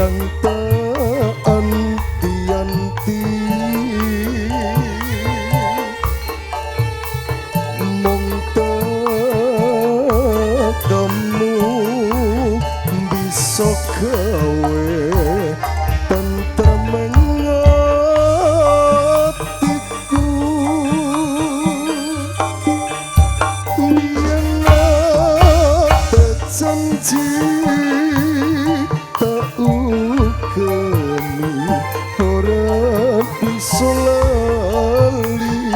Kang tak anti-anti mung tekamu bisa gawe tentrem atiku. Biyen janji tak ugemi ora bisa lali.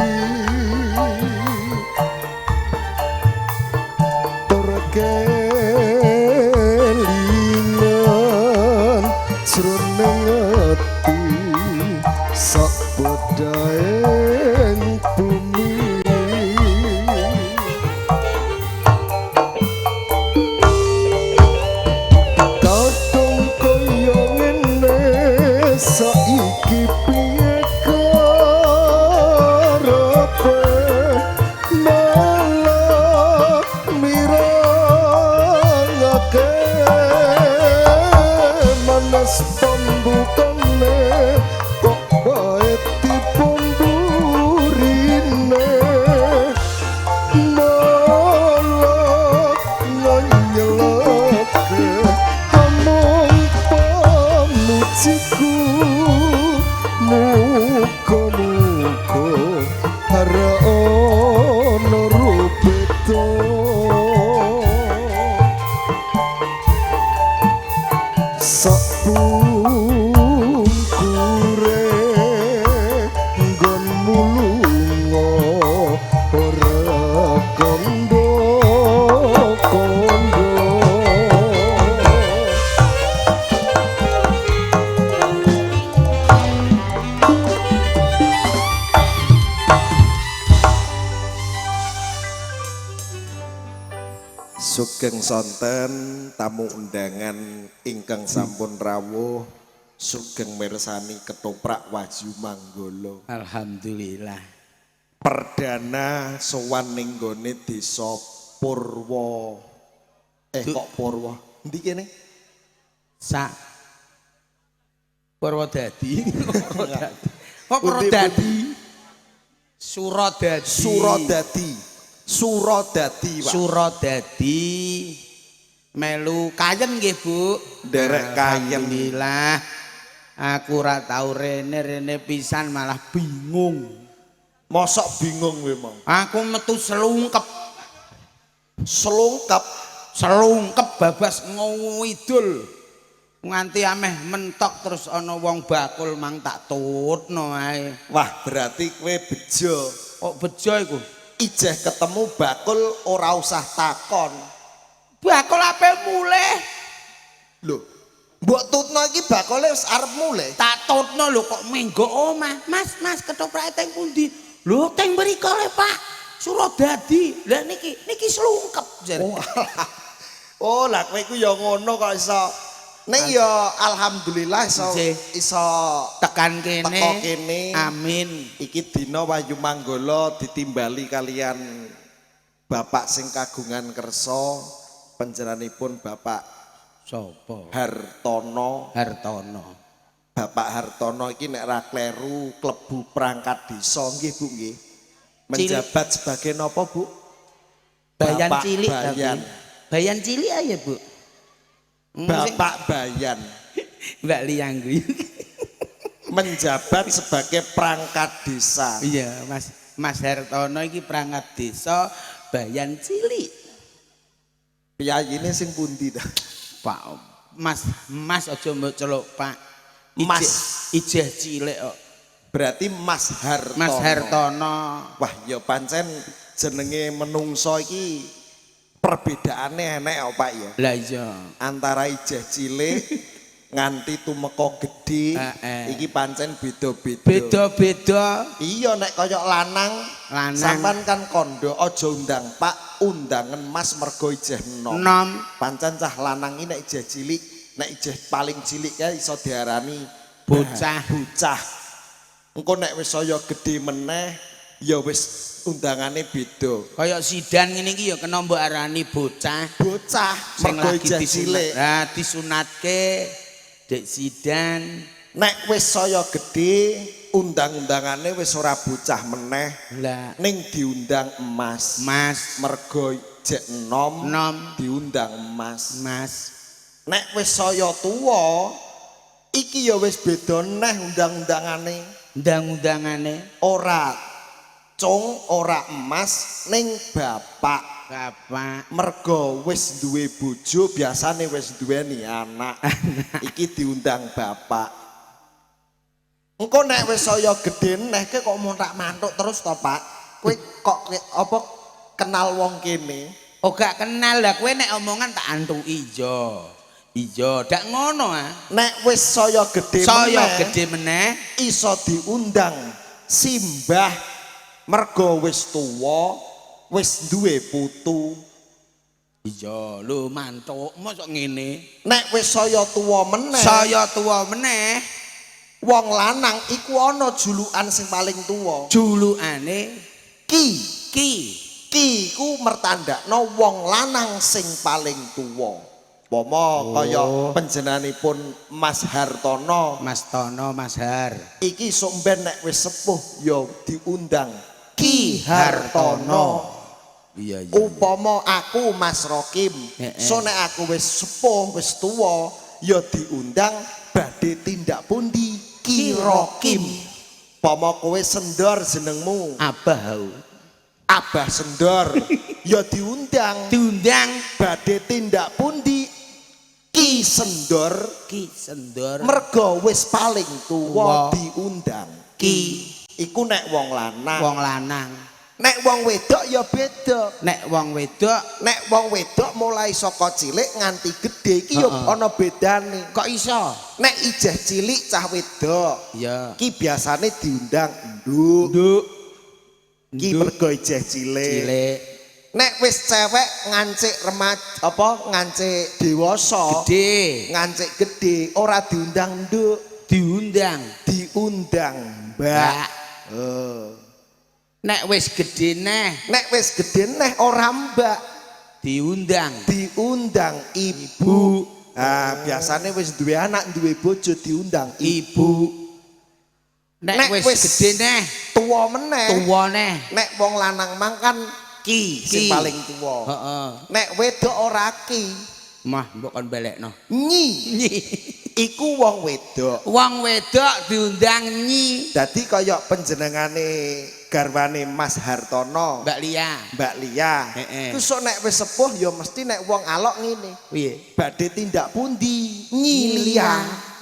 Terkelingan jroning ati sak bodhaeng bumi. Kadung kaya ngene saiki piye karepe malah mirengake manas pambukane kok bae dipundurine malah nganyelake amung pamujiku. Muga-muga ora ana rubeda sapungkure nggonmu lunga ora kandha kandha. Sugeng sonten tamu undangan ingkang sampun rawuh, sugeng mirsani ketoprak Wahyu Manggala. Alhamdulillah. Perdana sowan ning gone desa Purwa. Kok Purwa? Endi kene? Sak Purwodadi. Purwodadi. Kok Purwodadi? Surodadi. Surodadi. Surodadi, Pak. Surodadi. Melu Kayen nggih, Bu. Nderek Kayen. Alhamdulillah. Aku ora tau rene-rene pisan malah bingung. Mosok bingung kowe mau. Aku metu selungkep. Selungkep. Selungkep babas ngidul. Nganti ameh mentok terus ana wong bakul mang tak tutno ae. Wah, berarti kowe bejo. Kok bejo iku? Ijeh ketemu bakul ora usah takon. Bakul ape mulih? Lho, mbok tutno iki bakule wis arep mulih. Tak tutno lho kok menggok omah. Mas, mas ketoprake teng pundi? Lho teng mriko le, Pak. Surodadi. Lah niki, niki selungkep jare. Oh, oh lah kowe iku ya ngono kok iso. Ning ya alhamdulillah iso iso tekan kene. Teko kene. Amin. Iki dina Wahyu Manggala ditimbali kalian bapak sing kagungan kersa, panjenenganipun Bapak Sapa? Hartono. Hartono. Bapak Hartono iki nek ra kleru klebu perangkat desa nggih Bu nggih. Menjabat sebagai napa Bu? Bayan Bapak cilik Bayan. tapi. Bayan cilik aja Bu. Bapak Bayan. Mbak Liyang kuwi. Menjabat sebagai perangkat desa. Iya, Mas. Mas Hartono iki perangkat desa Bayan cilik. Piyayine sing pundi ta? Pak Mas, Mas aja mbok celuk Pak. Mas. Ijeh cilik kok. Berarti Mas Hartono. Mas Hartono. Wah, ya pancen jenenge menungso iki perbedaane enek kok Pak ya. Lah iya. Antara ijeh cilik nganti tumeka gedhe iki pancen beda-beda. Beda-beda. Iya nek kaya lanang, Lanang. sampean kan kondo aja undang Pak, undangen Mas mergo ijeh enom. Enom. Pancen cah lanang iki nek ijeh cilik, nek ijeh paling cilik kae iso diarani Bocah. Bocah. Engko nek wis saya gedhe meneh ya wis undangane beda. Kaya sidan ngene iki ya kena mbok arani bocah. Bocah Sing mergo lagi ijeh disunat. cilik. Lah disunatke Dek Zidan. Nek wis saya gedhe, undang-undangane wis ora bocah meneh, Lah, ning diundang emas. Mas. Mergo jek enom, Enom. diundang emas. Mas. Nek wis saya tuwa, iki ya wis beda neh undang-undangane. Undang-undangane Ora cung, ora emas, ning bapak. Bapak. Mergo wis duwe bojo, biasane wis duweni anak. Iki diundang bapak. Engko nek wis saya gedhe neh ke kok montak-mantuk terus to, Pak? Kowe kok apa kenal wong kene? Oh, gak kenal lah kowe nek omongan tak antuki iya. Iya, dak ngono ah. Nek wis saya gedhe Saya meneh, gedhe meneh iso diundang simbah mergo wis tuwa, wis duwe putu. Iya, lho mantuk, mosok ngene. Nek wis saya tuwa meneh, Saya tuwa meneh, wong lanang iku ana julukan sing paling tuwa. Julukane Ki. Ki. Ki iku mertandakno wong lanang sing paling tuwa. Pomo kaya panjenenganipun Mas Hartono, Mas Tono, Mas Har. Iki sok ben nek wis sepuh ya diundang Ki Hartono. Iya, iya. Upama aku Mas Rokim, so nek aku wis sepuh, wis tuwa, ya diundang badhe tindak pundi Ki Rokim. Upama kowe Sendor jenengmu, Abah au. Abah Sendor, ya diundang Diundang badhe tindak pundi Ki Sendor. Ki Sendor. Mergo wis paling tuwa Tuwa. diundang Ki. Iku nek wong lanang. Wong lanang. Nek wong wedok ya beda. Nek wong wedok, Nek wong wedok mulai saka cilik nganti gedhe iki ya ana bedane. Kok iso? Nek ijeh cilik cah wedok, ki biasane diundang nduk. Nduk. Ki Nduk. mergo ijeh cilik. Cilik. Nek wis cewek ngancik remaja apa ngancik dewasa, Gedhe. Ngancik gedhe ora diundang nduk, Diundang diundang mbak. Mbak. Eh. Nek wis gedhe neh Nek wis gedhe neh ora mbak, diundang diundang ibu. Ah, biasane wis duwe anak, duwe bojo diundang ibu. Ibu. Nek Nek wis wis gedhe neh, tuwa meneh. Tuwa neh. Nek wong lanang mangkan ki sing Ki. paling tuwa. Nek wedok ora ki, Mah mbok kon balekno. Nyi. Nyi. Iku wong wedok. Wong wedok diundang nyi. Dadi kaya panjenengane garwane Mas Hartono, Mbak Lia. Mbak Lia. Iku sok nek wis sepuh ya mesti nek wong alok ngene. Piye? Badhe tindak pundi? Nyi Lia.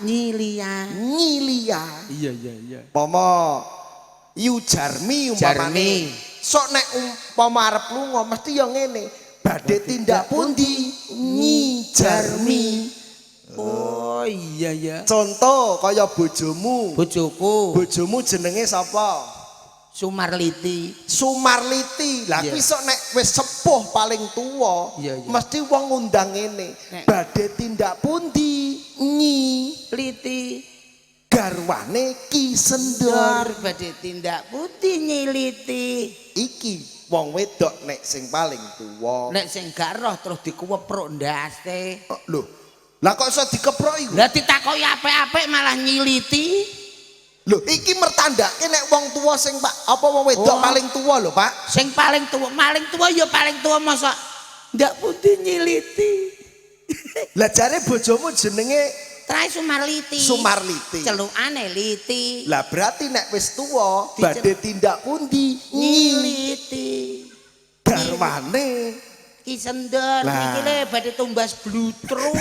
Nyi Lia. Nyi Lia. Iya iya iya. Pomo Yu Jarmi umpamane. Jarmi. Sok nek umpama arep lunga mesti ya ngene. Badhe tindak pundi? Nyi Jarmi. Oh iya ya. Contoh kaya bojomu. Bojoku. Bojomu jenenge sapa? Sumarliti. Sumarliti. Lah kuwi sok nek wis sepuh paling tuwa, Iya, iya. mesti wong ngundang ngene. Nek. Badhe tindak pundi? Nyi Liti. Garwane Ki Sendor. Dor badhe tindak pundi nyiliti. Iki wong wedok nek sing paling tuwa. Nek sing gak roh terus dikuwepruk ndase. Oh, lho. Lah kok iso dikeprok iku? Lah ditakoki apik-apik malah nyiliti. Lho, iki mertandake nek wong tuwa sing Pak, apa wong wedok paling tuwa lho, Pak? Sing paling tuwa, maling tuwa ya paling tuwa mosok ndak pundi nyiliti. Lah jare bojomu jenenge Trai Sumarliti. Sumarliti. Celukane Liti. Lah berarti nek wis tuwa badhe tindak pundi? Nyi Nyiliti. Garwane Ki Sendor Lah. niki le badhe tumbas blutru.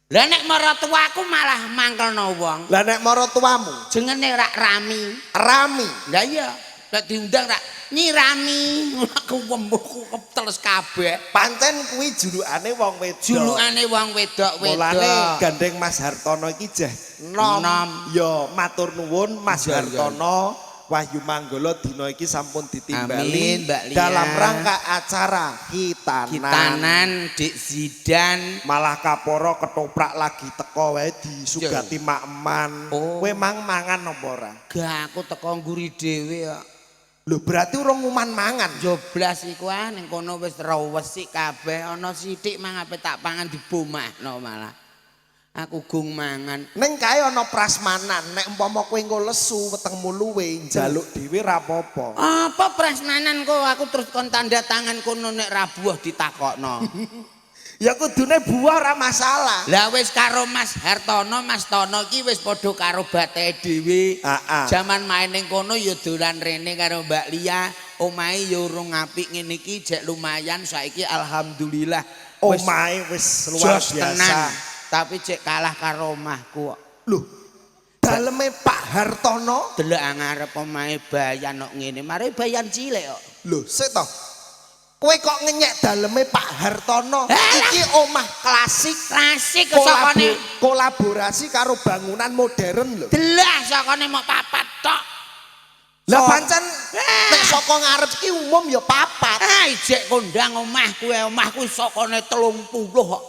Lah nek maratuwaku malah mangkelno wong. Lah nek maratuwamu Jengene rak rami. Rami. Lah iya, nek diundang rak nyirami, aku wembuhku keteles kabeh. Pancen kuwi julukane wong wedok. Julukane wong wedok-wedok. Mulane gandeng Mas Hartono iki jeh nom. Nom. Ya matur nuwun Mas Iya, iya. Hartono. Wahyu Manggolo dina iki sampun ditimbali Amin, Mbak Lia. dalam rangka acara khitanan. Khitanan Dik Zidan. Malah kaporo ketoprak lagi teko wae disugati makman. Oh. Kowe mang mangan apa ora? Gak, aku teko ngguri dhewe kok. Lho berarti urung nguman mangan. Joblas iku ah ning kono wis rawesik kabeh ana sithik mang ape tak pangan dibomahno malah. Aku gung mangan. Ning kae ana prasmanan, nek umpama kowe engko lesu wetengmu luwe njaluk dhewe ra apa-apa. Apa prasmanan kok aku terus kon tanda tangan kono nek ra buah ditakokno. Ya kudune buah ora masalah. Lah wis karo Mas Hartono, Mas Tono iki wis padha karo bathe dhewe. Jaman main ning kono ya dolan rene karo Mbak Lia, omahe ya urung apik ngene iki jek lumayan saiki alhamdulillah. Omahe wis luar jos biasa. tenan. Tapi cek kalah karo omahku kok. Loh, daleme Pak Hartono. Delok ngarep omahe bayan kok ngene. Mare bayan cilik kok. Loh, sik to. Kowe kok ngenyek daleme Pak Hartono? Alah. Iki omah klasik. Klasik sokone. Kolaborasi karo bangunan modern lho. Delah sokone mok papat tok. Lah pancen nek saka ngarep iki umum ya papat. Ah ijek kondang omah kuwe, omahku sokone 30 kok.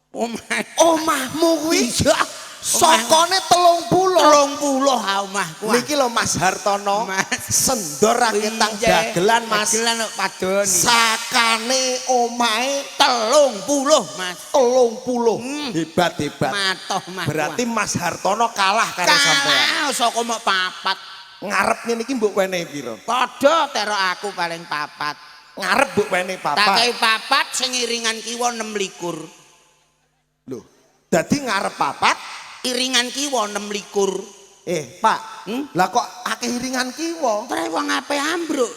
Omah omahmu kuwi iya sokone 30. 30 omahku. Niki lho Mas Hartono. Mas. Sendor raketang dagelan Mas. Dagelan kok padon. Sakane omahe 30 Mas. 30. Hebat hebat. Matoh omahku. Berarti Mas Hartono kalah karo sampean. Kalah saka mok papat. Ngarep ngene iki mbok wenehi pira? Padha terok aku paling papat. Ngarep mbok wenehi Tak papat. kei papat sing iringan kiwa 6 likur. Lho, dadi ngarep papat, Iringan kiwa 6 likur. Pak, lah kok akeh iringan kiwa? Terus wong ape ambruk.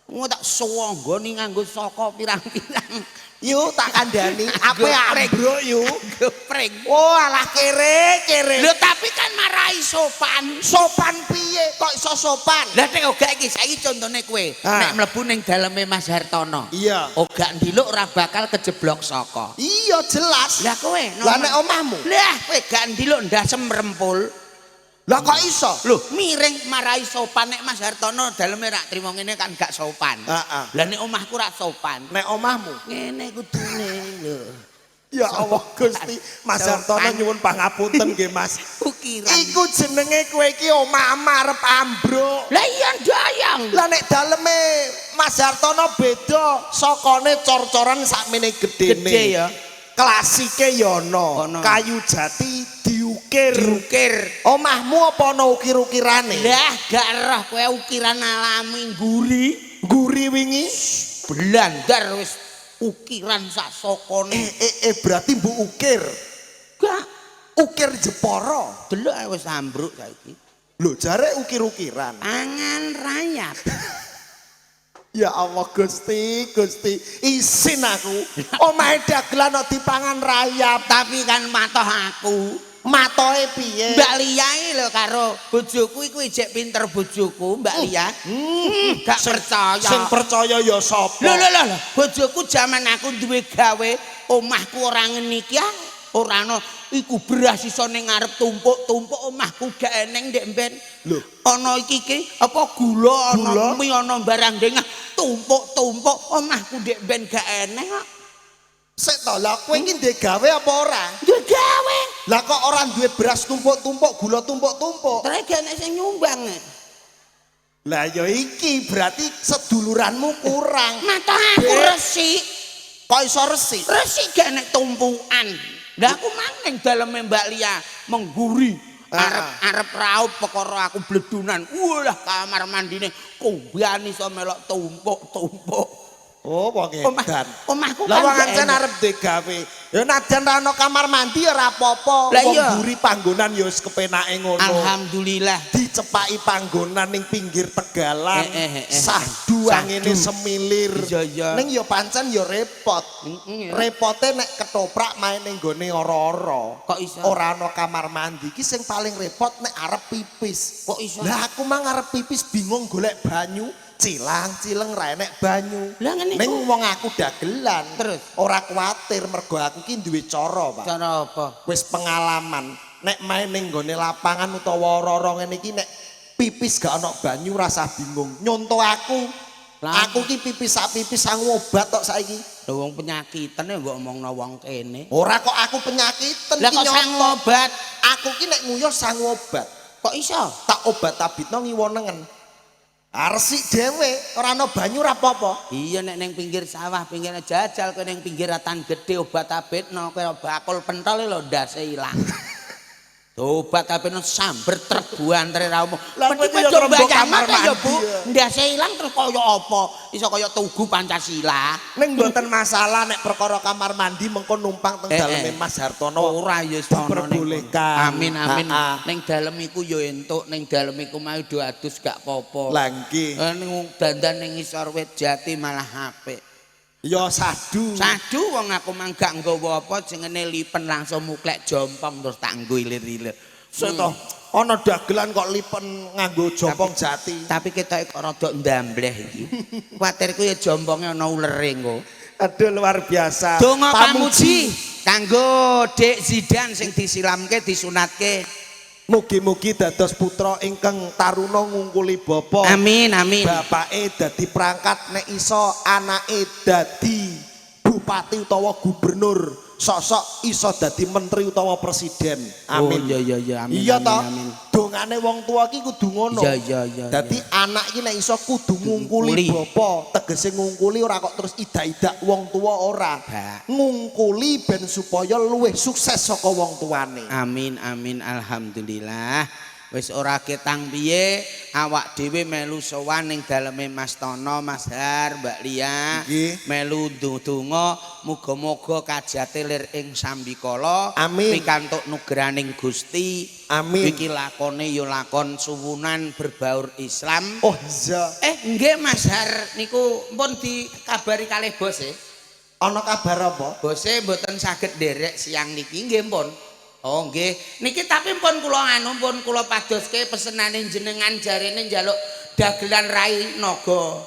Engko tak suwanggoni nganggo saka pirang-pirang. Yu tak kandhani, ape ambruk yu? Gepring. Oh, alah kere, kere. Lho tapi kan marai sopan. Sopan piye? Kok iso sopan? Lah nek ora iki saiki contone kowe, nek mlebu ning daleme Mas Hartono. Iya. Ora ndiluk ora bakal kejeblok saka. Iya jelas. Lah kowe Lah nek omahmu? Lah kowe gak ndiluk ndasem rempul. Lah kok iso? Loh, miring marai sopan nek Mas Hartono daleme rak trimo ngene kan gak sopan. Heeh. Lah nek omahku rak sopan. Nek omahmu? Ngene kudune lho. Ya Allah Gusti, Mas Sopan. Hartono nyuwun pangapunten nggih Mas. Ukiran. Iku jenenge kowe iki omah arep ambruk. Lah iya ndayang. Lah nek daleme Mas Hartono beda, sokone cor-coran sakmene gedene. Gede ya. Klasike ya ana, Ana. kayu jati diukir. Diukir. Omahmu apa ana ukir-ukirane? Lah gak roh kowe ukiran alami ngguri. Ngguri wingi? Blandar wis ukiran sak sokone. Berarti mbok ukir. Gak Ukir Jepara. delok ae wis ambruk saiki. Lho jare ukir-ukiran. Pangan rayap. Ya Allah Gusti, Gusti, isin aku. Omahe dagelan kok dipangan rayap. Tapi kan matoh aku. Matohe piye? Mbak Lia iki lho karo bojoku iku ijek pinter bojoku, Mbak Lia. Gak percaya. Sing percaya ya sapa? Lho lho lho, bojoku jaman aku duwe gawe, omahku ora ngene iki ah. Ora ana iku beras iso ning ngarep tumpuk-tumpuk omahku gak eneng ndek mben. Lho. Ana iki iki apa gula, ana Gula? mie, ana barang dengah tumpuk-tumpuk omahku ndek mben gak eneng kok. Sik to, lah kowe iki ndek gawe apa ora? Duwe gawe. Lah kok ora duwe beras tumpuk-tumpuk, gula tumpuk-tumpuk? Terus gak enek sing nyumbang. Lah ya iki berarti seduluranmu kurang. Mata aku resik. Kok iso resik? Resik gak enek tumpukan. Lah aku mang ning daleme Mbak Lia mengguri. Arep raup perkara aku bledunan. Walah kamar mandine kumbani iso melok tumpuk-tumpuk. Oh, wong edan. Omahku Lah kan wong gak ancen enek. arep digawe. Ya najan ra ana kamar mandi ya ora apa-apa. Lah Wong iya. mburi panggonan ya wis kepenake ngono. Alhamdulillah. Dicepaki panggonan ning pinggir tegalan. Sahdu. Sahdu angene semilir. Iya, iya. Ning ya pancen ya repot. Ya. Repote nek ketoprak main ning gone ora-ora. Kok iso? Ora ana kamar mandi. Iki sing paling repot nek arep pipis. Kok iso? Lah aku mang arep pipis bingung golek banyu. Cilang-cileng ra enek banyu. Lah ngene Ning iku. wong aku dagelan. Terus? Ora kuwatir mergo aku ki duwe cara, Pak. Cara apa? Wis pengalaman. Nek main ning gone lapangan utawa ora-ora ngene iki nek pipis gak ana banyu rasa bingung. Nyonto aku. Lah. Aku ki pipis sak pipis sangu obat tok saiki. Lho wong penyakitan ya mbok omongno wong kene. Ora kok aku penyakitan Lah ki kok sangu nyoto. obat? Aku ki nek nguyuh sangu obat. Kok iso? Tak obat tabitno ngiwo nengen. Resik dhewe, ora ana banyu ora apa-apa. Iya nek ning pinggir sawah, pinggir jajal kowe ning pinggir ratan gedhe obat abetno kowe bakul pentol lho ndase ilang. Obat abetno samber truk buantere ra umum. Lah kowe ya ngrembug kamar ya, Bu. mandi ya. Ndase ilang terus kaya apa? Iso kaya tugu Pancasila. Ning mboten masalah nek perkara kamar mandi mengko numpang teng daleme Mas Hartono. Ora ya wis ana ning Diperbolehkan. Amin amin. Ning dalem iku ya entuk, ning dalem iku mau do adus gak apa-apa. Lah nggih. Ning dandan ning ngisor wit jati malah apik. Ya sadu. Sadu wong aku mang gak nggawa apa jenenge lipen langsung muklek jompong terus tak nggo ilir-ilir. Seto ana dagelan kok lipen nganggo jompong jati. Tapi ketoke kok rada ndambleh iki. Kuwatirku ya jomponge ana ulere engko. Aduh luar biasa. Donga pamuji kanggo Dik Zidan sing disilamke disunatke. Mugi-mugi dados putra ingkang taruna ngungkuli bapa. Amin amin. Bapake dadi perangkat nek iso anake dadi bupati utawa gubernur, sok-sok iso dadi menteri utawa presiden. Amin. Oh iya iya iya amin. Iya toh. Amin. Dongane wong tua ki kudu ngono. Iya iya iya. Dadi anak iki nek iso kudu ngungkuli bapa, tegese ngungkuli ora kok terus idak-idak wong tua ora. Ngungkuli ben supaya luwih sukses saka wong tuane. Amin amin alhamdulillah. Wis ora ketang piye awak dhewe melu sowan ning daleme Mas Tono, Mas Har, Mbak Lia. Melu ndonga muga-muga kajate lir ing sambikala pikantuk nugraning Gusti. Amin. Iki lakone ya lakon suwunan berbaur Islam. Oh iya. Nggih Mas Har niku pun dikabari kalih bose. Ana kabar apa? Bose mboten saged nderek siang niki nggih pun. Oh nggih, niki tapi pun kula anu pun kula padoske pesenane jenengan jarene njaluk dagelan rai naga.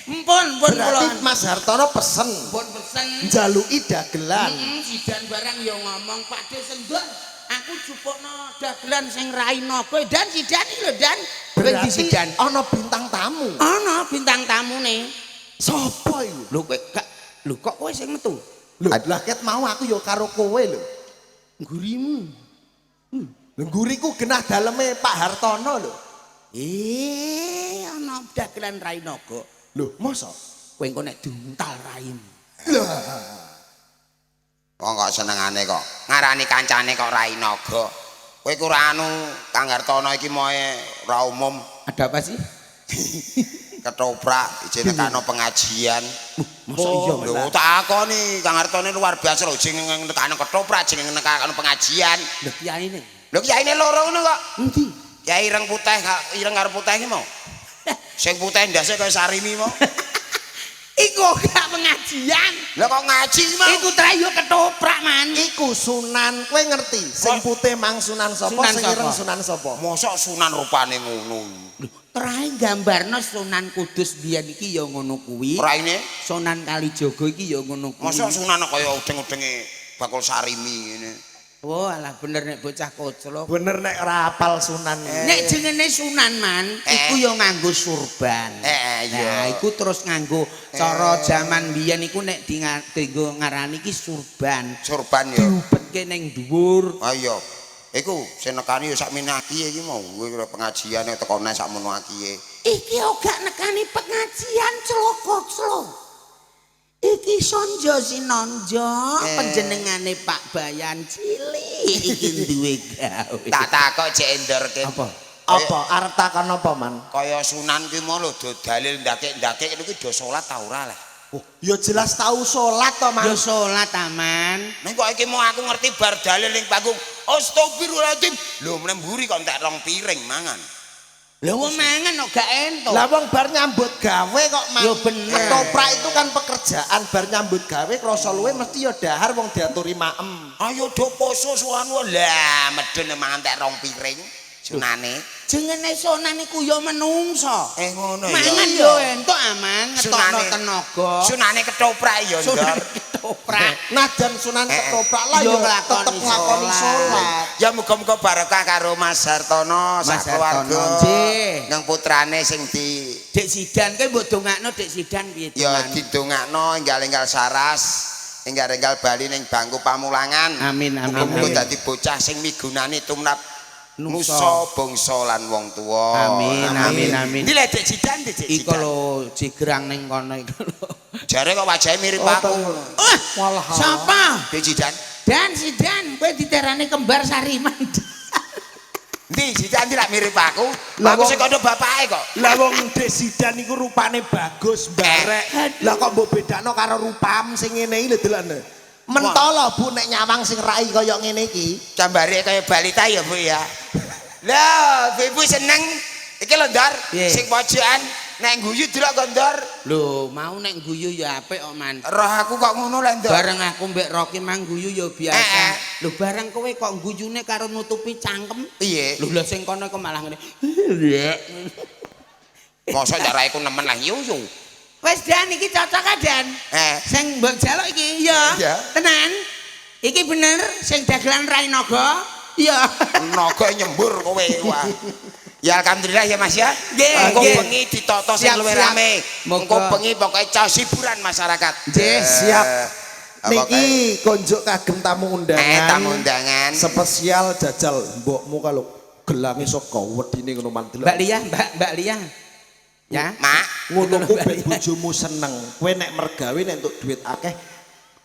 Mpun pun kula. Berarti Mas Hartono pesen. Pun pesen. Njaluki dagelan. Sidan barang ya ngomong Pak De Sendon, aku jupukno dagelan sing rai naga dan sidan iki lho Dan. Berarti sidan ana bintang tamu. Ana bintang tamune. Sopo iku? Lho kowe gak lho kok kowe sing metu? Lho, lah ket mau aku ya karo kowe lho. Nggurimu. Lho ngguriku genah daleme Pak Hartono lho. Ana dagelan rai naga. Lho, mosok? Kowe engko nek diuntal raimu. Lah. Wong kok senengane kok ngarani kancane kok rai naga. Kowe ku ora anu Kang Hartono iki moe ora umum. Ada apa sih? Ketoprak ijine nekano pengajian. Masa iya Mas? Lho tak akoni Kang Hartono luar biasa lho sing nekano ketoprak sing nekano pengajian. Lho kiyaine. Lho kiyaine loro ngono kok. Endi? Kiai ireng putih, ireng karo putih iki mau. Sing putih ndase kaya sarimi mau. Iku gak pengajian. Lho kok ngaji mau? Iku trayo ketoprak man. Iku Sunan, kowe ngerti? Sing putih mang Sunan sapa, sing ireng Sunan sapa? Mosok Sunan rupane ngono. Lho, terae gambarno Sunan Kudus biyen iki ya ngono kuwi. Raine Sunan Kalijaga iki ya ngono kuwi. Mosok Sunan kaya udeng-udenge bakul sarimi ngene. Oh, alah bener nek bocah koclok. Bener nek ora apal Sunan. Nek jenenge Sunan man, iku ya nganggo surban. Iya. Nah, iku terus nganggo cara jaman biyen iku nek dienggo ngarani iki surban. Surban ya. Diubetke ning dhuwur. Ah iya. Iku sing nekani ya sakmene akiye iki mau pengajian tekone sakmono akiye. Iki ora nekani pengajian cloko-clok. Iki Sonjo Sinonjo panjenengane Pak Bayan cilik iki duwe gawe. Tak takok cek endorke. Apa? Apa arep takon apa man? Kaya Sunan ki mau lho do dalil ndakik-ndakik niku do salat ta ora lah. Oh, ya jelas tau salat to man. Ya salat aman. Ning kok iki mau aku ngerti bar dalil ning panggung. Astagfirullahaladzim. Lho meneh mburi kok entek rong piring mangan. Lah wong mangan kok gak entuk. Lah wong bar nyambut gawe kok man. Ya bener. Ketoprak itu kan pekerjaan bar nyambut gawe krasa luwe mesti ya dahar wong diaturi maem. Ayo do poso suwanu. Lah medun mangan entek rong piring sunane. Jenenge Sunan iku ya menungso. Ngono ya. Mangan yo entuk aman ngetokno tenaga. Sunane ketoprak ya Ndor. Ketoprak. Najan Sunan ketoprak lah ya tetep nglakoni salat. Ya muga-muga barokah karo Mas Hartono sak keluarga. Nang putrane sing di Dik Sidan kowe mbok dongakno Dik Sidan piye Ya didongakno enggal-enggal saras, enggal-enggal bali ning bangku pamulangan. Amin amin. Muga-muga dadi bocah sing migunani tumrap Nusa bangsa lan wong tuwa. Amin amin amin. Ndi lek Dek Jidan, Dek Iku Jidan. lho jigrang ning kono iku lho. Jare kok wajahe mirip aku. Wah, sapa? Dek Jidan. Dan si Dan, kowe diterane kembar Sariman. Ndi Jidan ndi lak mirip aku? Lah Aku wong- sing kandha bapake kok. Lah wong Dek Zidan iku rupane bagus barek. Lah kok mbok bedakno karo rupam sing ngene iki lho delokne. Mentolo Bu nek nyawang sing rai kaya ngene iki. Jambare kaya balita ya, Bu ya. Lah, Ibu seneng iki lho, Ndor, sing pojokan nek guyu delok kok, Ndor. Lho, mau nek guyu ya apik kok, Man. Roh aku kok ngono lho, Ndor. Bareng aku mbek Rocky mang guyu ya biasa. Lho bareng kowe kok guyune karo nutupi cangkem. Piye? Lho lah sing kono kok malah ngene. Mosok cara iku nemen lah yuyu. Wis Dan iki cocok ah Dan. Sing mbok jaluk iki iya. Tenan. Iki bener sing dagelan Rai Naga. Iya. Naga nyembur kowe wah. Ya alhamdulillah ya Mas ya. Nggih, Engko nggih. bengi ditata sing luwih rame. Engko bengi pokoke caos hiburan masyarakat. Nggih, siap. Niki konjuk kagem tamu undangan. Tamu undangan. Spesial jajal mbokmu kalau gelange saka wedine ngono man delok. Mbak Lia, Mbak Lia. Ya. Mak, ngono ku ben bojomu seneng. Kowe nek mergawe nek entuk duit akeh,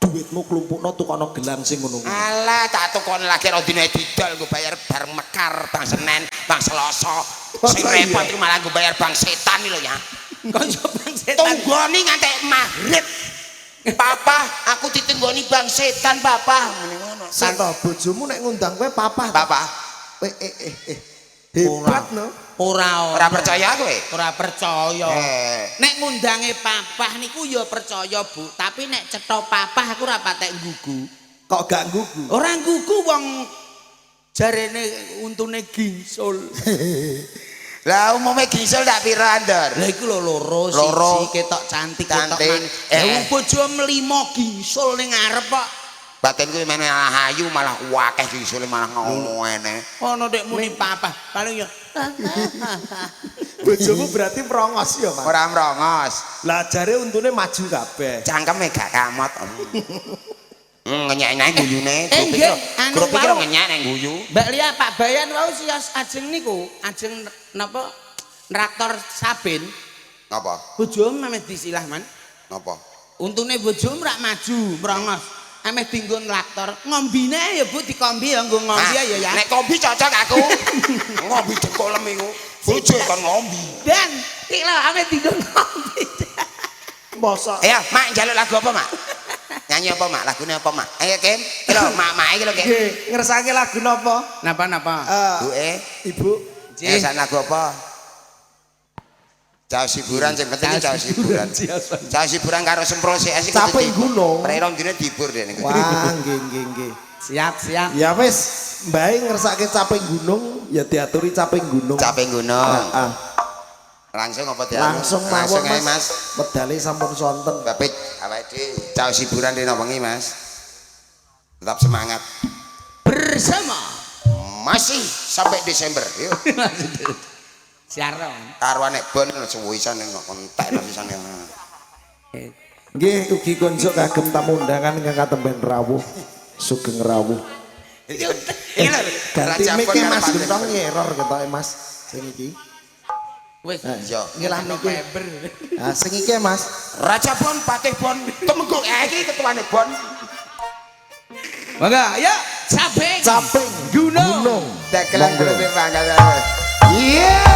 duitmu klumpukno tukono gelang sing ngono kuwi. Alah, tak tukon lagi ro dina didol nggo bayar bareng mekar bang Senin, bang Selasa. Sing repot iku malah nggo bayar bang setan iki lho ya. Konco bang setan. Tunggoni ngantek maghrib. Papa, aku ditunggoni bang setan, Papa. Muni ngono. Sing to bojomu nek ngundang kowe papa. Papa. Hebat no. Ora Ora percaya kowe? Ora percaya. Nek ngundange papah niku ya percaya, Bu, tapi nek cetha papah aku ora patek nggugu. Kok gak nggugu? Ora nggugu wong jarene untune gingsul. Lah umume gingsul tak pira, Ndor? Lah iku lho loro, siji ketok cantik, ketok manis. Lah bojo mlimo gingsul ning ngarep kok. Batinku men malah ayu malah akeh gingsule malah ngene. Ono dek muni papah, paling ya. Bojomu berarti prongos ya, Mas? Ora mrongos. Lah jare untune maju kabeh. Cangkeme gak kamot. Ngenyek-nyek guyune. Grup iki ngenyek nek guyu. Mbak Lia, Pak Bayan wau sios ajeng niku, ajeng napa traktor sabin. Napa? Bojomu ameh disilah, Man. Napa? Untune bojomu rak maju, mrongos. Ameh dienggo traktor, ngombine ya Bu dikombi ya nggo ngombe ya ya. Nek kombi cocok aku. Ngombe jengkolem iku. Bojo kon ngombe. Dan iki lho ameh dienggo ngombe. Mosok. Ayo, Mak njaluk lagu apa, Mak? Nyanyi apa, Mak? Lagune apa, Mak? Ayo, Kim. Iki lho, Mak-mak iki lho, Kim. Nggih, ngersake lagu napa? Napa-napa? Buke, Ibu. Ngersake lagu apa? Caos hiburan sing penting caos hiburan. Caos hiburan karo semprul CS iku Capek gunung. Prei rong dina dihibur dene. Wah, nggih nggih nggih. Siap, siap. Ya wis, mbae ngersake caping gunung ya diaturi caping gunung. Caping gunung. Heeh. Langsung apa diaturi? Langsung mawon, Langsung ae, Mas. Medale sampun sonten. Bapak awake dhewe caos hiburan dina wengi, Mas. Tetap semangat. Bersama masih sampai Desember. Yuk. Siaran. Karuan nek bon suwi isan nek entek sisan. Nggih, ugi konjuk kagem tamu undangan ingkang katemben rawuh. Sugeng rawuh. Iki lho, Ganti mic Mas Gentong error ketoke Mas. Sing iki. Wis. Iya. Ngilah niki. Ah sing iki Mas. Raja Bon, Patih Bon, Temenggung. Iki ketuane Bon. Monggo, ayo caping. Caping gunung. Dagelan grupe pangkat. Yo.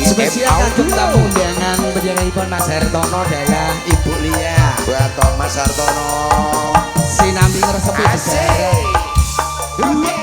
Spesial kagem tamu undangan panjenenganipun Mas Hartono dalah Ibu Lia. Buat Mas Hartono. Sinambi ngresepi Asik. Biyen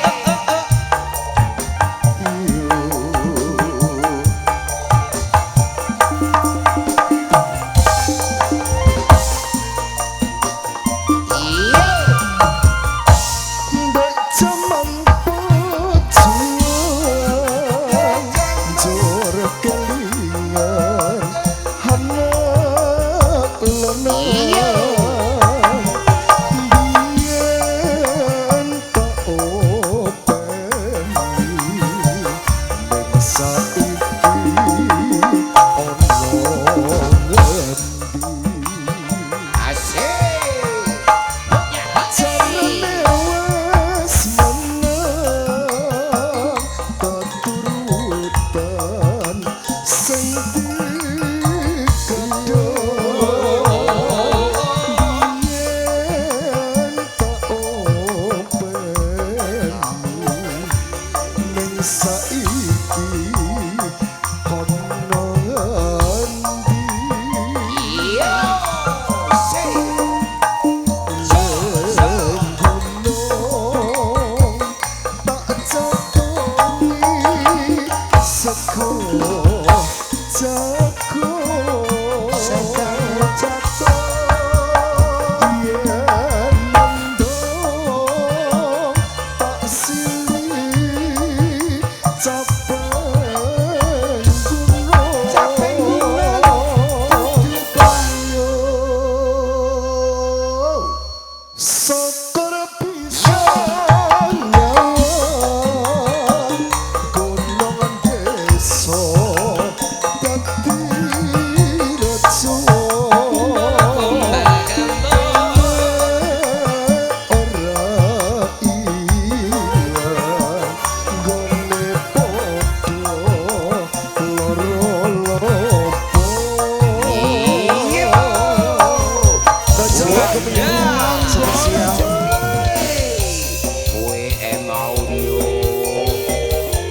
Saiki kono ngendi? Iya. Gunung tak jatuhi seko jago yen mendung tak silih capeng gunung. Capeng gunung. Syukur bisa nyawang gunung desa dadi rejo ora ilang nggone padha loro lopo. Spesial. WM Audio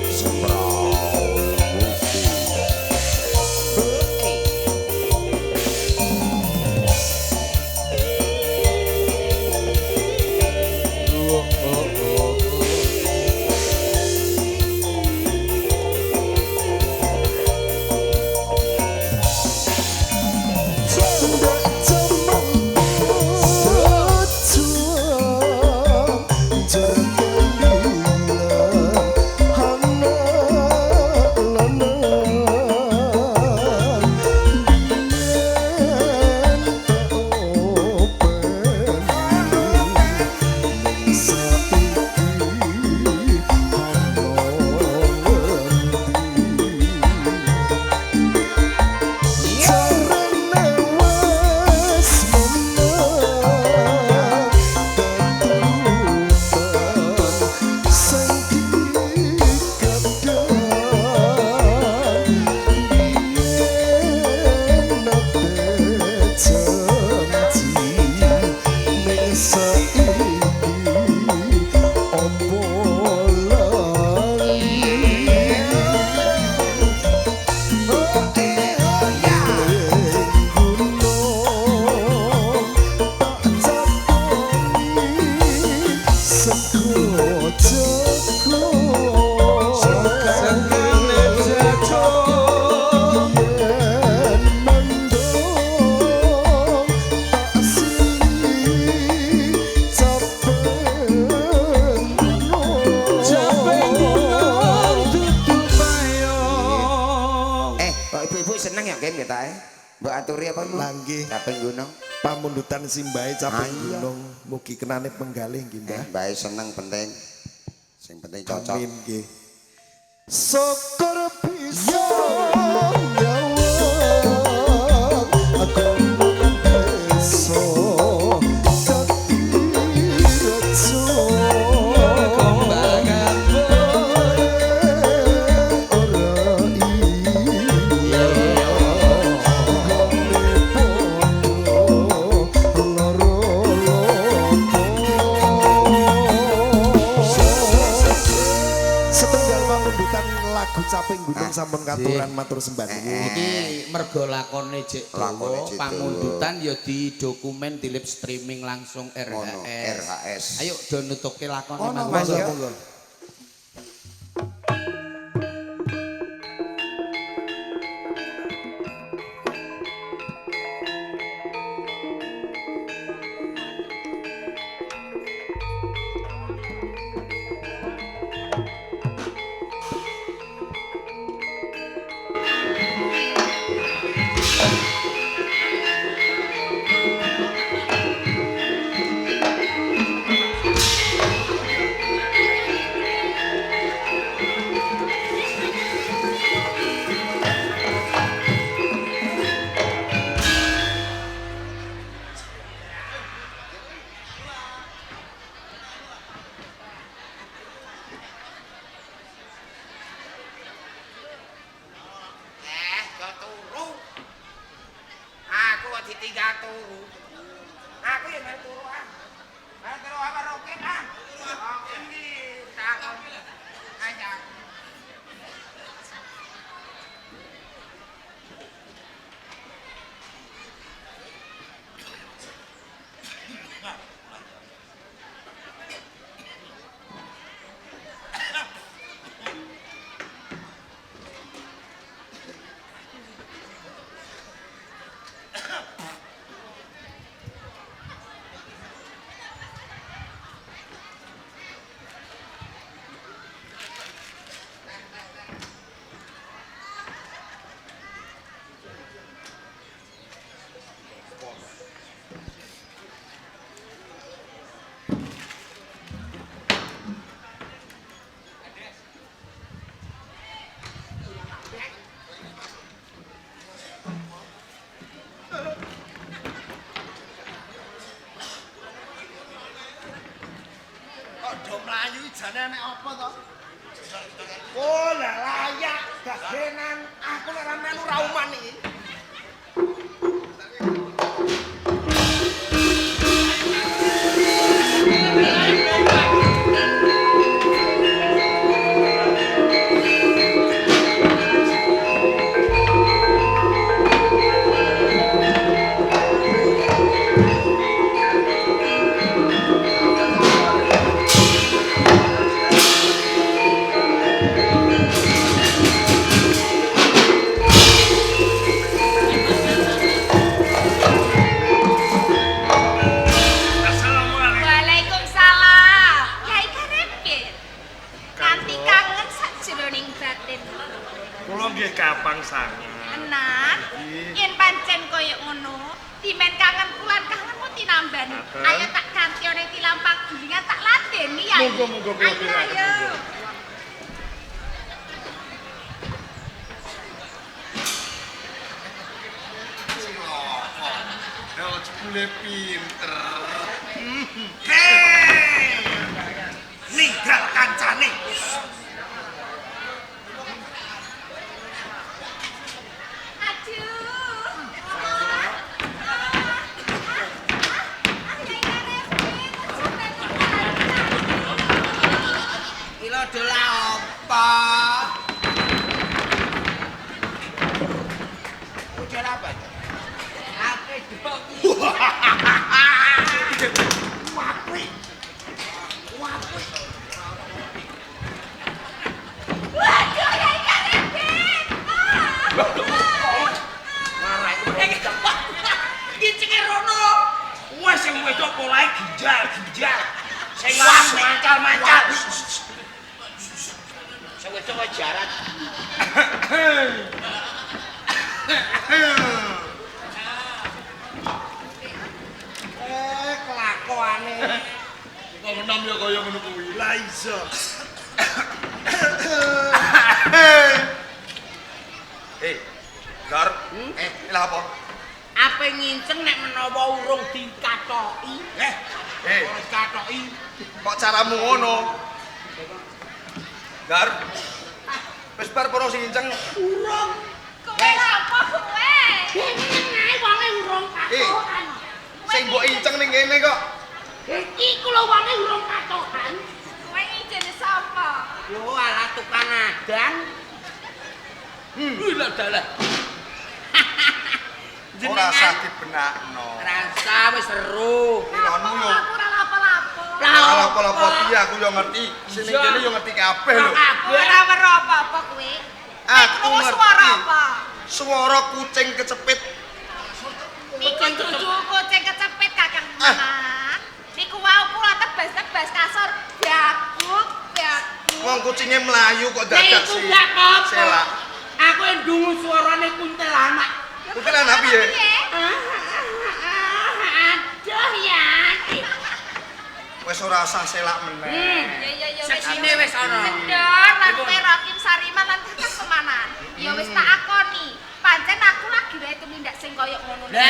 Sembraut Musik. Ndak jaman pejuang jer kelilan anak lanang biyen tak openi ning saiki ana ngendi. Jarene wis menang teturutan sing digadang biyen nate janji ning saiki opo lali. Gunung tak jatuhi sego jago yen mendung tak silih capeng gunung. Eh, kok ibu-ibu seneng ya game kita eh? Mbok aturi apa ibu? Lah nggih. Capeng gunung. Pamundutan simbahe capeng Ah, iya. gunung mugi kenane penggalih nggih Mbah. Eh, mbae seneng penting. Sing penting cocok. Amin nggih. Syukur bisa nyawang gunung desa dadi rejo ora ilang nggone padha loro lopo. Setunggal pamundutan lagu Caping Gunung sampun katuran matur sembah nuwun. Iki mergo lakone jek Lakone dawa, jek dawa. pamundutan ya di dokumen di live streaming langsung RHS. Ngono, RHS. Ayo do nutuke lakone Ono, Mas. Mas, ya. Monggo. Eh, do turu. Aku kok ditinggal turu. Aku ya melu turu ah. Melu turu apa roket ah. Oh, iki takon. Aja. Kok do mlayu jane nek apa to? Oh, lah layak gagenan. Aku nek ora melu ra uman iki. Assalamualaikum. Waalaikumsalam. Yai Karepin. Kanthi kangen sakjroning batin. Kula nggih kapang sanget. Enak. Yen pancen koyo ngono, timen kangen kulan kangenmu tinambani. Ayo tak gantione tilampang gulingan tak ladeni ya. Monggo, monggo, kula Ayo, pirakaken, ayo. monggo. Ya jebule pinter. Hei! Ninggal kancane. Aduh. Yai Karepin, Iki lho dolah apa? Udah apa? Ape dok. Waduh, Yai Karepin. Ngincenge rono. Wes sing wedok polahe ginjal-ginjal. Sing lanang mancal-mancal. Sing wedok wae jaran. Kelakuane. Wong enom ya kaya ngono kuwi. Lah iya. Eh, Lor. Lah apa? Ape nginceng nek menawa urung dikatoki. Eh, Ora dikatoki. kok caramu ngono? Lor. Wis bar poro sing nginceng. Urung. Kowe lha apa kowe? Nginceng ae wonge urung katokan. Sing mbok inceng ning kene kok. Iku lho wonge urung katokan. Kowe ngijeni sapa? Lho alah tukang adang. Lho dalah. Ora usah dibenakno. Rasa wis seru. Ironmu yo. Aku ora lapo-lapo. Lah Ora lapo-lapo piye aku yo ngerti. Sing ning kene yo ngerti kabeh lho. Ora weruh apa-apa kowe. Aku Krungu ngerti. Suara apa? Suara kucing kecepit. Niku dudu kucing kecepit Kakang Ah. Mas. Niku wau kula tebas-tebas kasur baguk baguk. Wong kucinge mlayu kok Nek dadak iku sih. gak apa-apa. Selak. Aku ndungu suarane kuntilanak. Kuntilanak piye? Aduh ya. Wis ora usah selak meneh. Ya ya ya wis. Seksine wis ana. Sendor lan kowe Rokim Sariman lan Kakang Pemanan. Ya wis tak akoni. Pancen aku lagi wae tumindak sing koyo ngono. Lah.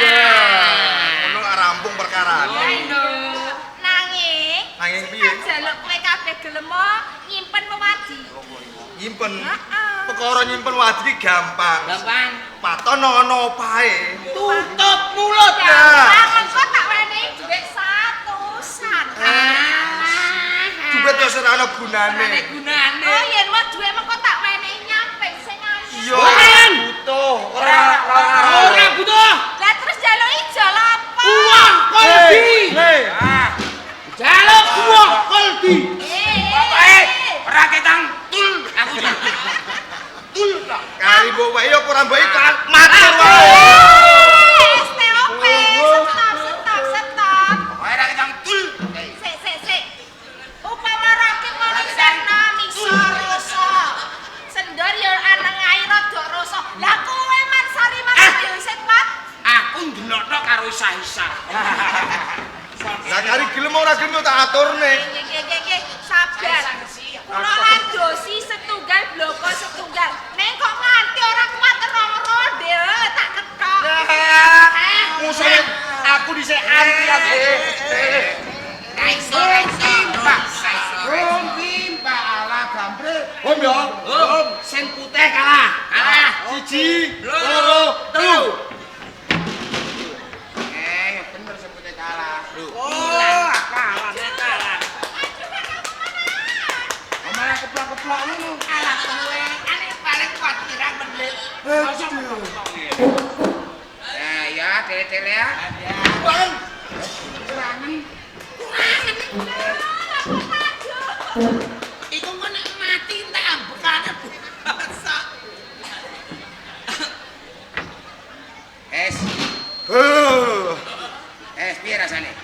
Ngono lak rampung perkarane. Nanging Nanging piye? tak jaluk kowe kabeh gelem nyimpen wewadi. Nyimpen. Heeh. Perkara nyimpen wadi iki gampang. Gampang. Paton ana opahe. Tutup mulut. Gampang engko tak wenehi dhuwit 100-an. Alah. Duit yo ora ana Ora gunane. gunane. Oh yen wae dhuwit mengko tak wenehi nyamping sing anyar. Iya, Ora. butuh. Ora Ora butuh. Lah terus jaluk ijol apa? Uang kolbi. Hei, Jaluk uang kolbi. Eh, Ora ketang tul aku. Tul tok. kari mbok wae apa ora mbok iki matur wae. STOP, stop, stop, stop. Ora ketang tul. Sik, sik, sik. Upama Rokim ngono sena misor rasa. Sendor ya aneng ae rada rasa. Lah kowe Man Sariman yo isih kuat. Aku ndelokno karo isah-isah. Lah kari gelem ora gelem tak aturne. Nggih nggih nggih nggih, sabar. Kula landosi setunggal bloko setunggal. Nek kok nganti ora kuat rong ronde tak ketok. Musuhe aku dhisik antrian. Ra iso, ra iso. Rumpi Pak ala gambre. Om ya. Om, sing putih kalah. Kalah. 1, 2, 3. Ya bener sing putih kalah. Oh, kalah, kalah. Malah keplok-keplok ngono. Kalah kowe. Ane paling kuat pirang menit. Ya, tele-tele ya. Bang. Kurangan. Iku kok nek mati entek ambekane basa. Es. Es piye rasane?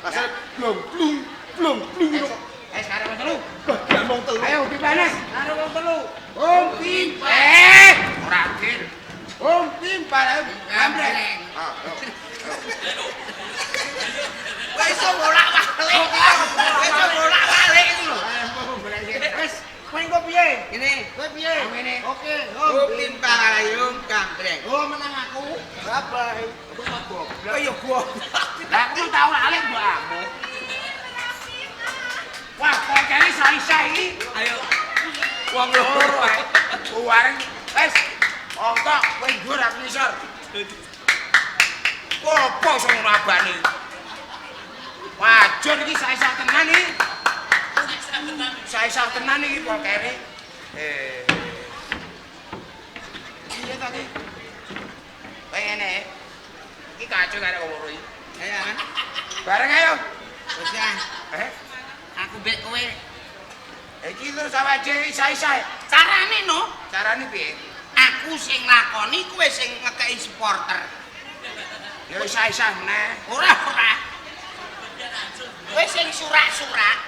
Rasane blong blung blong blung. Es karo wong telu. Bagian wong telu. Ayo dipane. Karo wong telu. Om pim. Ora adil. Om pim gambreng. Ah, wis iso bolak-balik. Wis iso bolak-balik iku lho. Wis, kowe engko piye? Ngene. Kowe piye? Ngene. Oke, Om pimpang alayung gambreng. Oh, menang aku. Bye-bye. Aku tak goblok. Oh ya goblok. Lah aku tau lali mbok aku. Wah, pokoknya sai-sai iki. Ayo. Wong loro. Wareng wis. Ontok kowe dhuwur aku ngisor. Opo sing ngono abane? Wajar iki sae-sae tenan iki. Sae-sae tenan iki pokere. Piye ta iki? Kowe ngene. Iki kacau karo wong loro iki. Ayo, Man. Bareng ayo. Wis ya. Aku mbek kowe. Iki terus awake dhewe sae-sae. Carane no? Carane piye? Aku sing lakoni, kowe sing ngekeki supporter. Ya isah-isah meneh. Ora ora. Kowe sing surak-surak.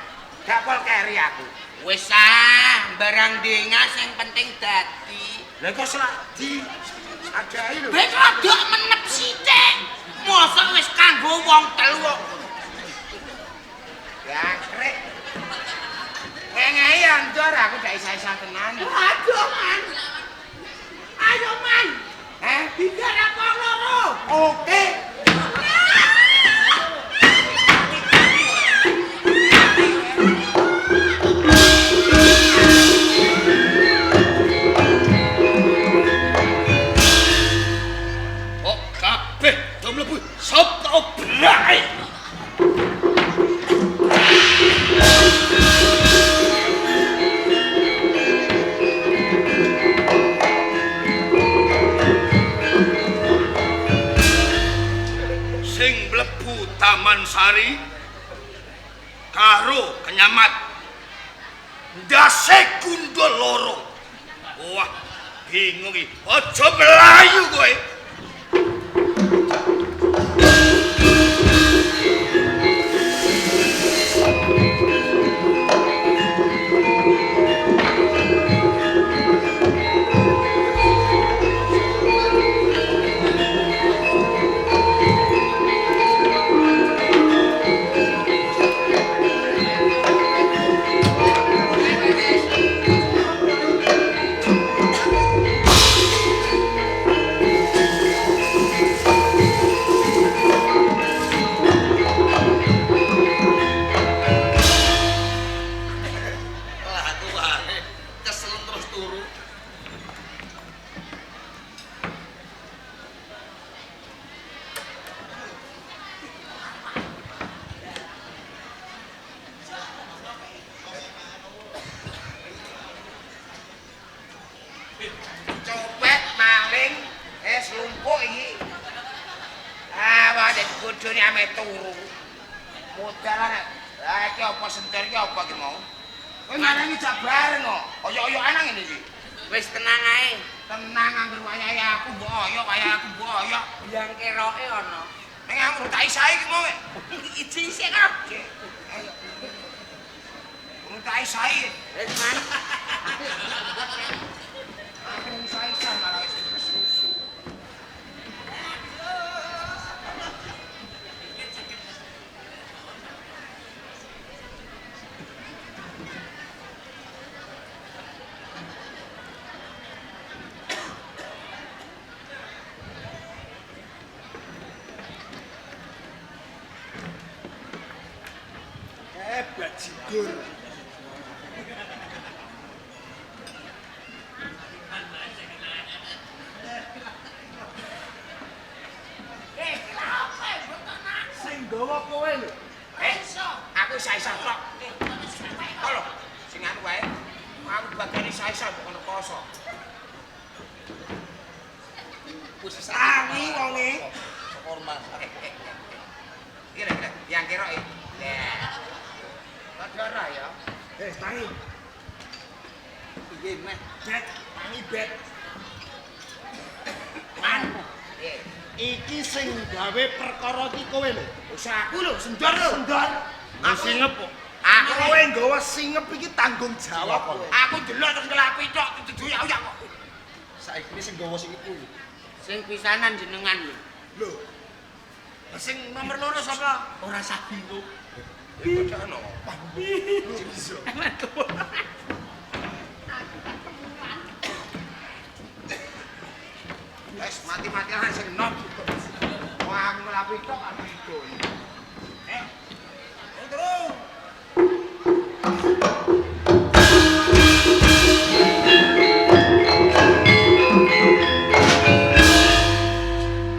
Gak pol keri aku. Wis ah, barang denga sing penting dadi. Lah kok selak di adahi lho. Ben rada menep sithik. Mosok wis kanggo wong telu kok. Ya krek. Ngehi andor aku gak isah-isah tenan. Aduh, Man. Ayo, Man. Bicara apa loro? Oke. Kok kabeh do mlebu sop tak obrake. Sing mlebu Taman Sari karo kenyamat ndase gundul loro. Wah, bingung iki. Aja mlayu kowe. Copet maling es lumpuk iki. Ah, wae bodhone ame turu. Modal anak. Lah iki apa sentir iki apa iki mau? Kowe marangi jak bareng kok. Oyok-oyokan nang ngene iki. Wis tenang ae. Tenang angger wayahe aku mbok oyok, wayahe aku mbok oyok. Biang keroke ana. Ning aku tak isahi iki mau. Iji isih kok. Urung tak isahi. Wis, Man. Aku isah-isah malah wis kesusu. Bajigur. Sing gawa kowe lho. Aku isa-isa tok. Tolong sing anu wae. Aku bagane isa-isa kok kono koso. Wis Tangi wonge. formal. Iki lho, yang kira iki. Lah. Padha ora ya. Tangi. Piye meh? Bet, tangi bet. Man, Piye? Iki sing gawe perkara iki kowe lho. Wis aku lho, sendor lho. Sendor. Aku Singep kok. Aku Kowe nggawa singep iki tanggung jawab kowe. Aku delok terus ngelapi tok dituju ya kok. Saiki sing nggawa singep kuwi. Sing pisanan jenengan lho. Lho. Lah sing nomor loro sapa? Ora sah bingung. Ya padha ono. Wes mati-matian sing nom. Wah, aku ngelapi tok aku itu. Terus.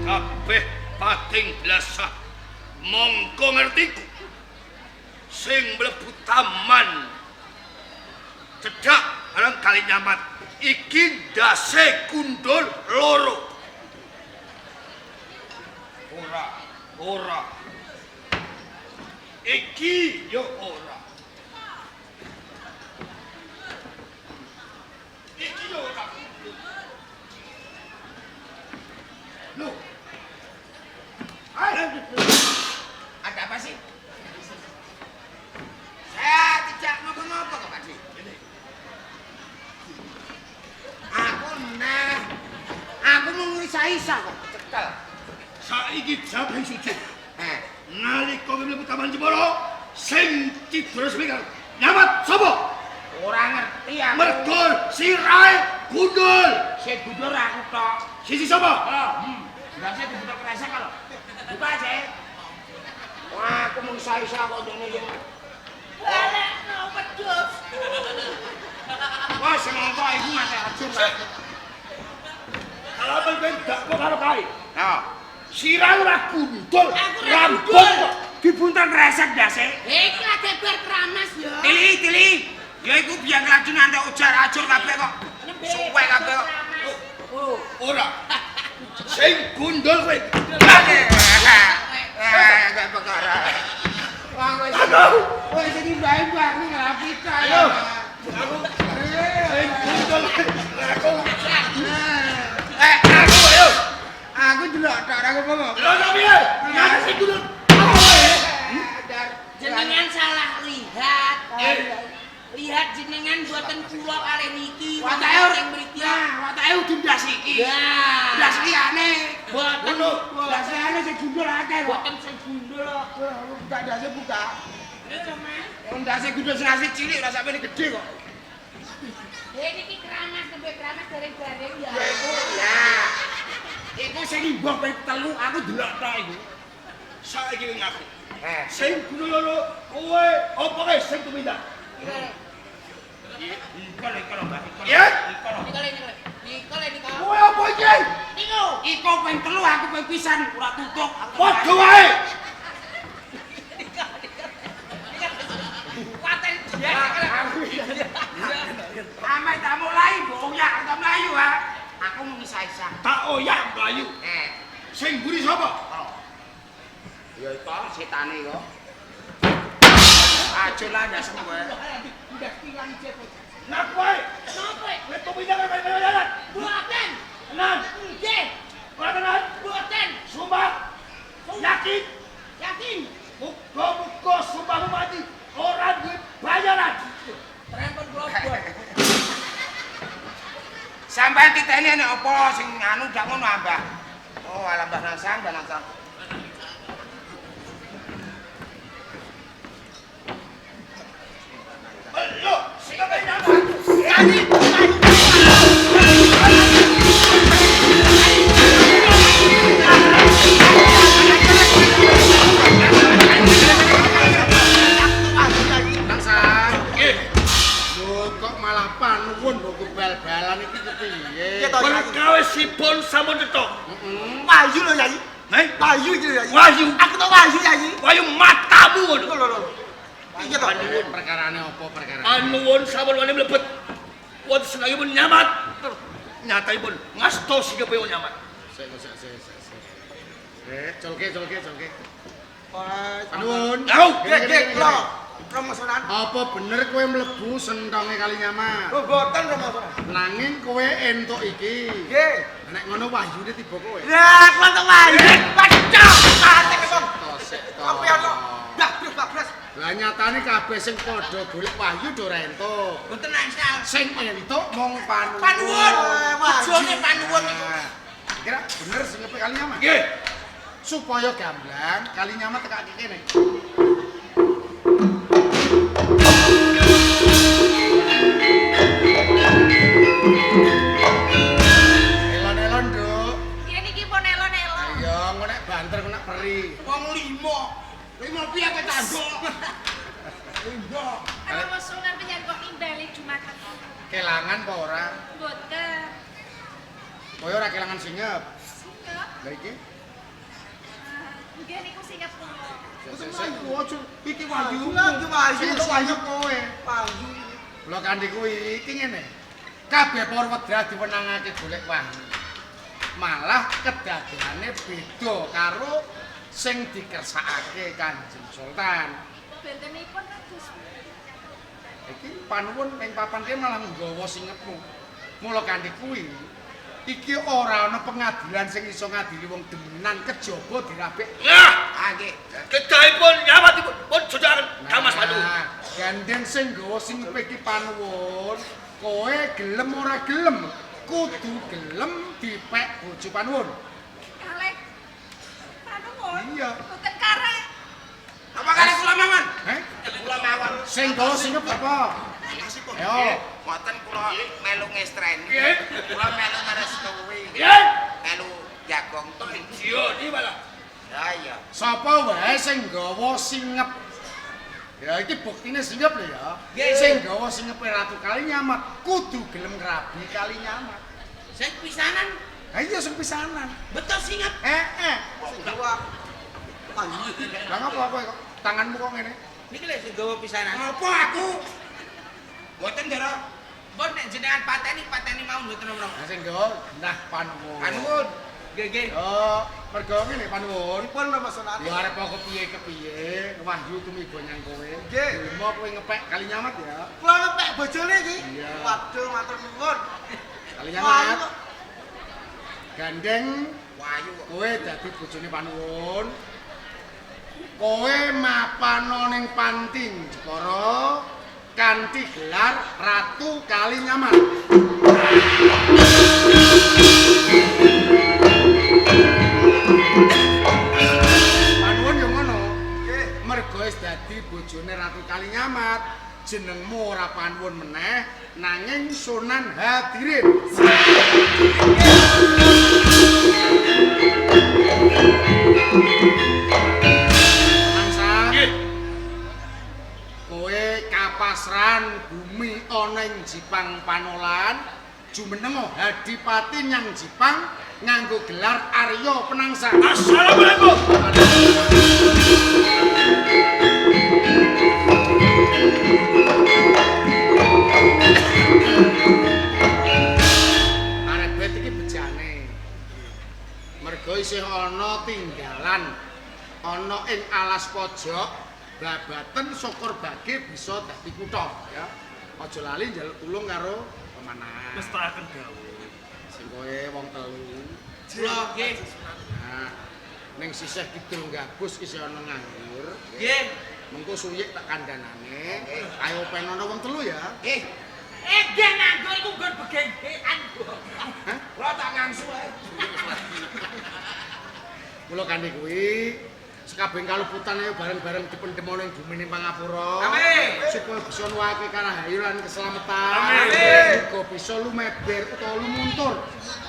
Kabeh pating blasah. Mongko ngertiku. Sing mlebu taman cedhak barang kali nyamat iki ndase gundul loro. Ora, ora. Iki yo ora. Iki yo ora. Lho. Ayo. Ada apa sih? Saya tidak ngopo-ngopo kok, Pak Di. Aku nah. Aku mung isa-isa kok, cekel. Saiki jawab sing sujud. Nalika mlebu Taman Jepara, sing cidra seminggu nyamat sapa? Ora ngerti aku. Mergo sirahe gundul. Sing gundul aku tok. Sisi sapa? Heeh. Ndase dibuka kresek lho. Buka aja. Wah, aku mung isa-isa kok dene iki. Balekno wedhus. Wah, sing ngomong iku mate ajur. Kalau ben dakwa karo kae. Ha. Sirahe ora gundul, Aku ora rambut gundul. kok. Dibuntel kresek ndase. Iki lagi bar keramas ya. Tili, tili. Ya iku biang laju nganti ujar ajur kabeh kok. Suwe kabeh kok. Ora. Sing gundul kowe. Gak perkara. Wah, wis. Wis iki mbah-mbah ngelapi tok. Ayo. Aku sing gundul aku. Aku ayo. Aku delok tok ora apa-apa. Lho sak piye? Nyate sing gundul. Jenengan salah lihat. Lihat jenengan buatan kula kalih niki. Watake ora ing mriki. Nah, watake udu ndas iki. Ya. Ndas liyane. Boten Ngono. Ndas liyane sing gundul akeh kok. boten sing gundul kok. Buka ndase buka. Lho, Mas. Wong ndase gundul sing asli cilik ora sampe gede kok. Niki keramas nembe keramas bareng-bareng ya. Ya iku. Ya. Iku sing imbuh ping telu aku delok tok iku. Saiki ngaku. Sing Sing gundul loro kowe apa kae sing tumindak? Iko lho, iko lho, Mbak. Iko. Ya. Iko lho. Niko le niko. Niko le niko. Kowe apa iki? Niko. Iko ping telu aku ping pisan ora tutup. Padha wae. Niko. Paten dia. Ame tak mulai mbok oyak tak mlayu ha. Aku mung isa-isa. Tak oyak mlayu. Sing mburi sapa? Ya iko setane iko. Aja lah ndas kowe. Ndas ilang jek. Ngaku wae. Napa? Kowe tumindak karo bayaran. Boten. Tenan. Nggih. Ora tenan. Boten. Sumpah. Yakin. Yakin. Muga-muga sumpahmu mati ora duwe bayaran. Prempon kula bor. Sampeyan titeni nek apa sing anu dak ngono ah, Mbah. Oh, alah Mbah Nansang, Mbah Nansang. Lho, sing kaya nyaman. Tugasipun sampun cetha. Wahyu lho Yai. Heh? Wahyu iki lho Yai. Wahyu. Aku to wahyu Yai. Wahyu matamu ngono. Lho lho lho. Piye to? Perkarane apa perkarane? Panuwun sampun wani mlebet. Wonten senengipun nyamat. Nyataipun ngasta singepipun nyamat. Sik sik sik sik. Colke colke colke. Panuwun. Au, Nggih nggih kula. Romo Sunan. Apa bener kowe mlebu sentonge Kalinyamat? Lho mboten Romo Sunan. Nanging kowe entuk iki. Nggih. Nek ngono wahyune tiba kowe. Lah kula entuk wahyu. Pecah. Pate wong. Sik to. Apa ono? Babres babres. Lah nyatane kabeh sing padha golek wahyu do ora entuk. Mboten angsal. Sing entuk mung panuwun. Panuwun. Wahyu. Bojone panuwun niku. Kira bener sing ngepek Kalinyamat? Nggih. Supaya gamblang Kalinyamat tekake kene. Elon-elon, Nduk. Nggih niki pun elon-elon. Ya, engko nek banter engko nek peri. Wong limo. Limo piye kowe tanduk? Romo Sunan penyan kok nimbali dumateng. Kelangan apa ora? Mboten. Kowe ora kelangan singep. Singep. Lah iki Nggih niku singep kula. Iki wahyu. Iki wahyu. Sing wahyu kowe. Wahyu. Kula kandhi kuwi iki ngene. Kabeh para wedra diwenangake golek wahyu. Malah kedadeane beda karo sing dikersakake Kanjeng Sultan. Bentenipun kados Iki panuwun ing papan kene malah nggawa singepmu. Mula kandhi kuwi iki ora ana pengadilan sing iso ngadili wong demenan kejaba dirabek. Nah, Ah nggih. kedahipun nyamatipun pun jojokaken Kang Mas Panuwun. Nah, gandeng sing nggawa singepe iki panuwun, kowe gelem ora gelem kudu gelem dipek bojo panuwun. kalih panuwun. Iya. Mboten karek. Apa kalih kula mawon? Heh? Kula mawon. Sing nggawa singep apa? Ayo. Mboten kula melu ngestreni. Nggih. Kula melu ngerestuwi. Nggih. Melu jagong to. Iya, iki malah. Ya iya. Sapa wae sing nggawa singep? Ya iki buktine singep lho ya. Sing nggawa singepe Ratu Kalinyamat kudu gelem ngrabi Kalinyamat. Sing pisanan Ha iya sing pisanan. betul singep. Heeh. Sing gawa wahyu. Lah ngapa kowe kok tanganmu kok ngene? Niki lho sing gawa pisanan. Apa aku? Mboten Ndara. Mbon nek jenengan pateni pateni mau mboten ora. Lah sing nggawa genah panuwun. Panuwun. Nggih nggih. Yo, mergo ngene panuwun. Pripun Romo Sunan? Ya arep kok kepiye-kepiye, wahyu tumiba nyang kowe. Nggih. Gelem kowe ngepek Kalinyamat ya. Kula ngepek bojone iki. Iya. Waduh matur nuwun. Kalinyamat. Gandeng Wahyu kok. kowe dadi bojone panuwun. Kowe mapana ning panti Jepara kanthi gelar Ratu Kalinyamat. Panuwun yo ngono. Nggih. Mergo wis dadi bojone Ratu Kalinyamat, jenengmu ora panuwun meneh, nanging Sunan Hadirin. Mangsa Nggih. kowe kapasran bumi ana ing Jipang Panolan, jumeneng Hadipati nyang Jipang nganggo gelar Arya Penangsang. Assalamualaikum. Arebet iki bejane. Mergo isih ana tinggalan ana ing alas pojok babaten syukur bage bisa dadi kutha ya. Aja lali njaluk tulung karo pemanahan. Mestakaken dawuh. Sing kowe wong telu. Kula nggih. Nah, ning sisih kidul Gabus isih ana nganggur. Nggih. Mengko suyik tak kandhanane. Ayo penono wong telu ya. Nggih. Nggih nganggur iku nggon begenggekan. Hah? Kula tak ngangsu ae. Kula kandhi kuwi sekabeh kaluputan ayo bareng-bareng dipendhem ana ing bumine Pangapura. Amin. Supaya bisa nuwake karahayu lan keselamatan. Amin. Muga bisa lumeber utawa lumuntur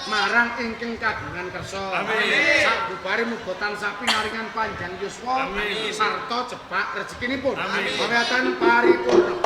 marang ingkang kagungan kersa. Amin. Sakbubare muga tansah pinaringan panjang yuswa Amin. sarta cepak rezekinipun. Amin. Pawiyatan paripurna.